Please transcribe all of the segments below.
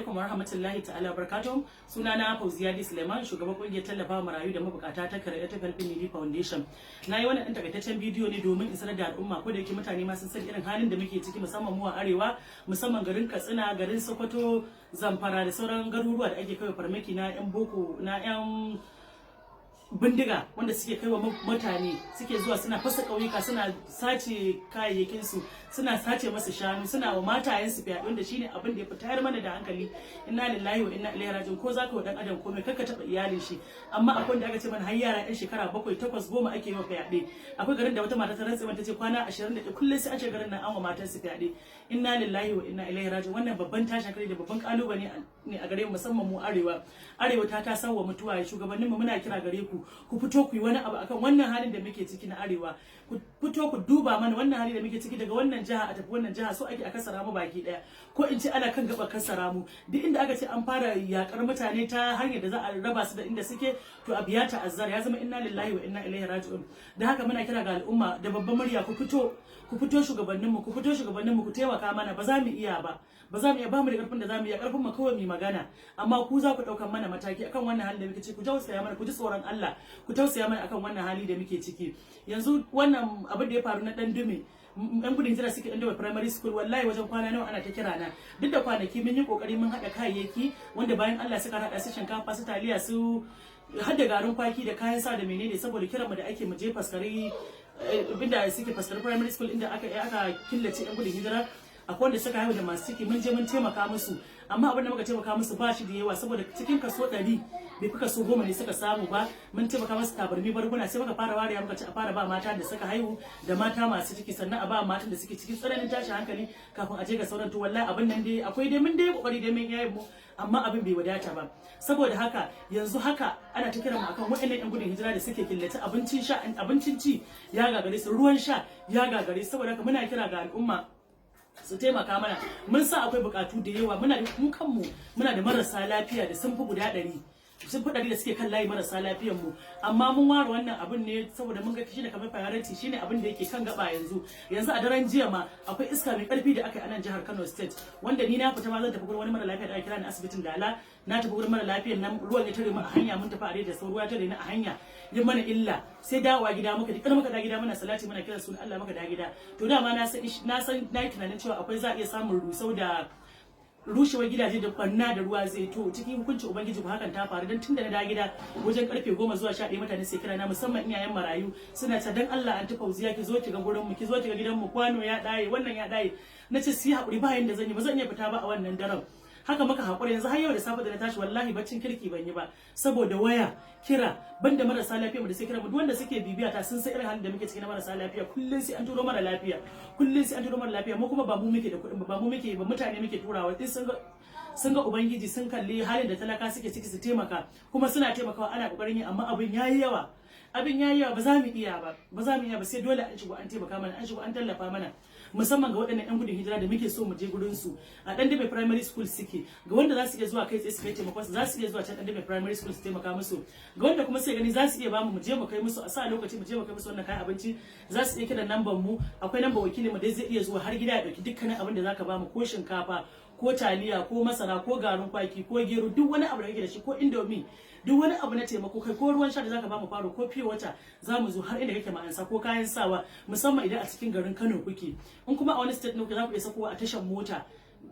Alaikum wa rahmatullahi ta'ala barakatuh. Sunana Fauziya D Suleiman, shugaban kungiyar tallafa marayu da mabukata ta Creative Helping Needy Foundation. Na yi wannan ɗan takaitaccen bidiyo ne domin in sanar da al'umma, ko da yake mutane ma sun san irin halin da muke ciki, musamman mu a arewa, musamman garin Katsina, garin Sokoto, Zamfara da sauran garuruwa da ake kai farmaki na 'yan boko, na 'yan bindiga, wanda suke kai wa mutane, suke zuwa suna fasa ƙauyuka, suna sace kayayyakinsu, suna sace masu shanu, suna wa matayensu fyaɗe, wanda shine abin da ya fi tayar mana da hankali. Inna lillahi wa inna ilaihi raji'un. Ko zaka wa dan adam komai, kar ka taɓa iyalin shi. Amma akwai wanda aka ce mana har yara yan shekara 7, 8, 10 ake yi wa fyaɗe. Akwai garin da wata mata ta rantse ta ce kwana 21 kullum sai an ce garin nan an wa matan su fyaɗe. Inna lillahi wa inna ilaihi raji'un. Wannan babban tashin hankali da babban kalubale ne a gare mu, musamman mu arewa. Arewa ta wa mutuwa. Shugabanninmu, muna kira gare ku, ku fito ku yi wani abu akan wannan halin da muke ciki na arewa. Ku fito ku duba mana wannan hali da muke ciki. Daga wannan jiha a tafi wannan jiha, so ake a kasara mu baki daya, ko in ce ana kan gaba kasara mu. Duk inda aka ce an fara yakar mutane ta hanyar da za a raba su da inda suke, to abu ya ta'azzara, ya zama inna lillahi wa inna ilaihi raji'un. Da haka muna kira ga al'umma da babban murya, ku fito, ku fito shugabanninmu, ku fito shugabanninmu, ku taimaka mana. Ba za mu iya ba, ba za mu iya, ba mu da karfin da za mu iya, karfin mu kawai mu magana, amma ku za ku daukan mana mataki akan wannan hali da muke ciki. Ku tausaya mana, ku ji tsoron Allah, ku tausaya mana akan wannan hali da muke ciki yanzu. Wannan abin da ya faru na Dan Dume, yan gudun hijira suke Dan Dume Primary School, wallahi wajen kwana nawa ana ta kira na. Duk da kwanaki mun yi kokari mun haɗa kayayyaki wanda bayan Allah suka haɗa, su shinkafa, su taliya, su har da garin kwaki da kayan sa da menene, saboda kiranmu da ake mu je Faskari, inda suke, Faskari Primary School, inda aka killace yan gudun hijira. Akwai wanda suka haihu da masu ciki. Mun je mun taimaka musu, amma abin da muka taimaka musu ba shi da yawa, saboda cikin kaso 100 bai fi kaso 10 ne suka samu ba. Mun taimaka musu tabarmi, barguna. Sai muka fara wariya, muka ci a fara ba mata da suka haihu da mata masu ciki, sannan a ba matan da suke cikin tsananin tashin hankali kafin a je ga sauran. To wallahi abin nan dai akwai dai, mun dai kokari dai, mun yayin mu, amma abin bai wadata ba. Saboda haka yanzu haka ana ta kiran mu akan waɗannan yan gudun hijira da suke killace, abincin sha, abincin ci ya gagare su, ruwan sha ya gagare su. Saboda haka muna kira ga al'umma su taimaka mana. Mun sa akwai bukatu da yawa. Muna da, mu kanmu muna da marasa lafiya da sun fi guda 100, sun fi 100 da suke kan layi, marasa lafiyan mu. Amma mun ware wannan abun ne saboda mun ga shi ne kamar priority, shine abin da yake kan gaba yanzu. Yanzu a daren jiya ma akwai iska mai karfi da aka yi a nan jihar Kano State, wanda ni na fita ma zan tafi gurin wani mara lafiya da aka kira ni asibitin Dala. Na tafi gurin mara lafiyan nan, ruwan ya tare mu a hanya. Mun tafi a da sau, ruwa ya tare ni a hanya, yin mana illa, sai dawowa gida muka duk muka da gida, muna salati, muna kiran sunan Allah muka da gida. To dama na san na yi tunanin cewa akwai, za a iya samun rusau da rushewar gidaje da banna da ruwa zai. To cikin hukuncin Ubangiji ko hakan ta faru, dan tunda na da gida wajen karfe 10 zuwa 11, mutane sai kira na, musamman iyayen marayu, suna ta: "Dan Allah Anti Fauziya, ki zo ki ga gurin mu, ki zo ki ga gidan mu, kwano ya daye, wannan ya daye." Nace su yi hakuri, ba yanda zan yi, ba zan iya fita ba a wannan daren. Haka muka hakuri. Yanzu har yau da safe da na tashi, wallahi baccin kirki ban yi ba saboda waya, kira, banda marasa lafiya mu da sai kira mu. Duk wanda suke bibiya ta sun san irin halin da muke ciki na marasa lafiya. Kullun sai an turo mara lafiya, kullun sai an turo mara lafiya. Mu kuma ba mu muke da kuɗin ba, ba mu muke ba, mutane muke turawa. In sun ga Ubangiji, sun kalli halin da talaka suke ciki, su taimaka. Kuma suna taimakawa, ana kokarin yi, amma abin yayi yawa, abin yayi yawa, ba za mu iya ba, ba za mu iya ba. Sai dole an shigo an taimaka mana, an shigo an tallafa mana, musamman ga waɗannan 'yan gudun hijira da muke so mu je gurin su. A Dan Dume Primary School suke. Ga wanda za su iya zuwa kai tsaye su kai taimakon su, za su iya zuwa can Dan Dume Primary School su taimaka musu. Ga wanda kuma sai gani za su iya bamu mu je mu kai musu, a sa lokaci mu je mu kai musu wannan kayan abinci, za su iya kiran namban mu. Akwai namban wakilin mu da zai iya zuwa har gida ya dauki dukkanin abin da zaka bamu, ko shinkafa, ko taliya, ko masara, ko garin kwaki, ko gero, duk wani abu da kake da shi, ko Indomie, duk wani abu na taimako, kai ko ruwan sha da zaka bamu, faro ko pure water, za mu zo har inda kake mu ansa, ko kayan sawa, musamman idan a cikin garin Kano kuke. In kuma a wani state ne kuke, za ku iya sakowa a tashar mota,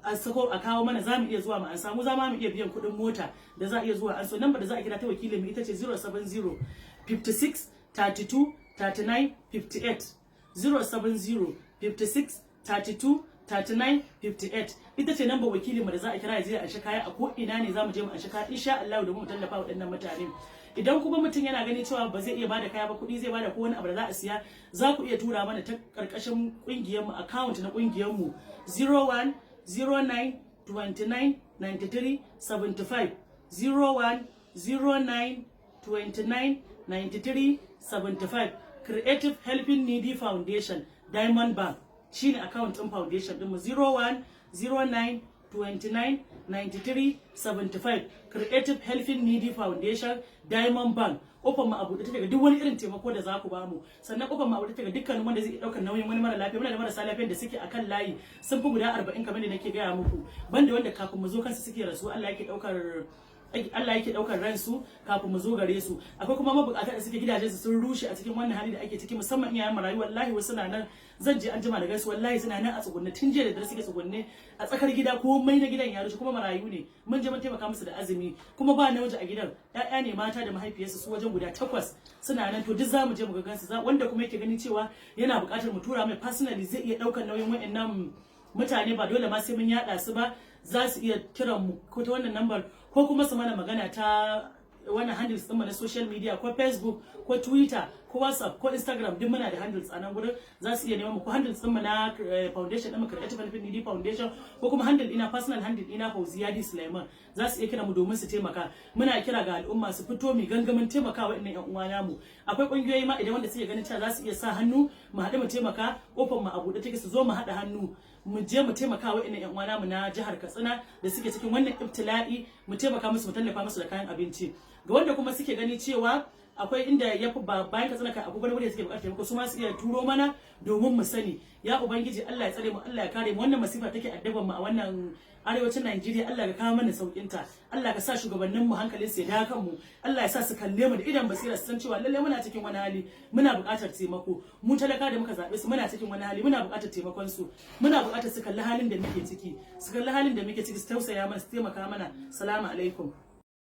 a sako a kawo mana, za mu iya zuwa mu an samu, za mu iya biyan kuɗin mota da za a iya zuwa an so. Namba da za a kira ta wakilin mu ita ce 070 56 32 39 58, 070 56 32 39 58. Ita ce namba wakilin mu da za a kira ya je a shi kaya. A ko ina ne, za mu je mu anshi kaya insha Allah domin mu tallafa waɗannan mutane. Idan kuma mutum yana gani cewa ba zai iya bada kaya ba, kuɗi zai bada ko wani abu da za a siya, za ku iya tura mana ta karkashin kungiyar mu, account na kungiyar mu, 01 09 29 93 75, 01 09 29 93 75, Creative Helping Needy Foundation, Diamond Bank, shine account din foundation din mu, 01 09 29 93 75. Creative Helping Needy Foundation, Diamond Bank. Kofar mu a buɗe take ga duk wani irin taimako da za ku bamu. Sannan kofar mu a buɗe take ga dukkanin wanda zai iya ɗaukar nauyin wani mara lafiya. Muna da marasa lafiyan da suke akan layi sun fi guda 40, kamar da nake gaya muku, banda wanda kafin mu zo kansu suke rasu. Allah yake daukar ransu kafin mu zo gare su. Akwai kuma mabukata da suke gidajen su sun rushe a cikin wannan hali da ake ciki, musamman iyayen marayu. Wallahi wasu na nan, zan je an jima da gaisu, wallahi suna nan a tsugunne, tun jiya da dare suke tsugunne a tsakar gida. Komai na gidan ya rushe, kuma marayu ne. Mun je mun taimaka musu da azumi, kuma ba namiji a gidan, ƴaƴa ne mata da mahaifiyarsu, su wajen guda takwas suna nan. To duk zamu je mu ga gansu. Wanda kuma yake ganin cewa yana buƙatar mu tura mai personally, zai iya ɗaukar nauyin wa'annan mutane, ba dole ma sai mun yada su ba, za su iya kiran mu ko ta wannan number, ko kuma su mana magana ta wannan handles ɗinmu na social media, ko Facebook, ko Twitter, ko WhatsApp, ko Instagram. Duk muna da handles a nan gurin, za su iya neman mu, ko handles ɗinmu na foundation ɗinmu, Creative Helping Needy Foundation, ko kuma handle ina, personal handle ina, Fauziya D Sulaiman. Za su iya kira mu domin su taimaka. Muna kira ga al'umma su fito mu gangamin taimakawa waɗannan ƴan uwa namu. Akwai ƙungiyoyi ma, idan wanda suke ganin cewa za su iya sa hannu mu haɗu mu taimaka, kofar mu a buɗe take, su zo mu haɗa hannu mu je mu taimaka wa ƴan uwa namu na jihar Katsina da suke cikin wannan ibtila'i, mu taimaka musu, mu tallafa musu da kayan abinci. Ga wanda kuma suke gani cewa akwai inda ya fi bayan Katsina kai, akwai wani da suke buƙatar taimako, su ma su iya turo mana domin mu sani. Ya Ubangiji, Allah ya tsare mu, Allah ya kare mu. Wannan masifa take addaban mu a wannan arewacin Najeriya, Allah ka kawo mana saukin ta. Allah ka sa shugabannin mu hankalin su ya dawo kan mu. Allah ya sa su kalle mu da idan basira, su san cewa lalle muna cikin wani hali, muna buƙatar taimako. Mu talaka da muka zabe su, muna cikin wani hali, muna buƙatar taimakon su, muna buƙatar su kalli halin da muke ciki, su kalli halin da muke ciki, su tausaya mana, su taimaka mana. Salamu alaikum.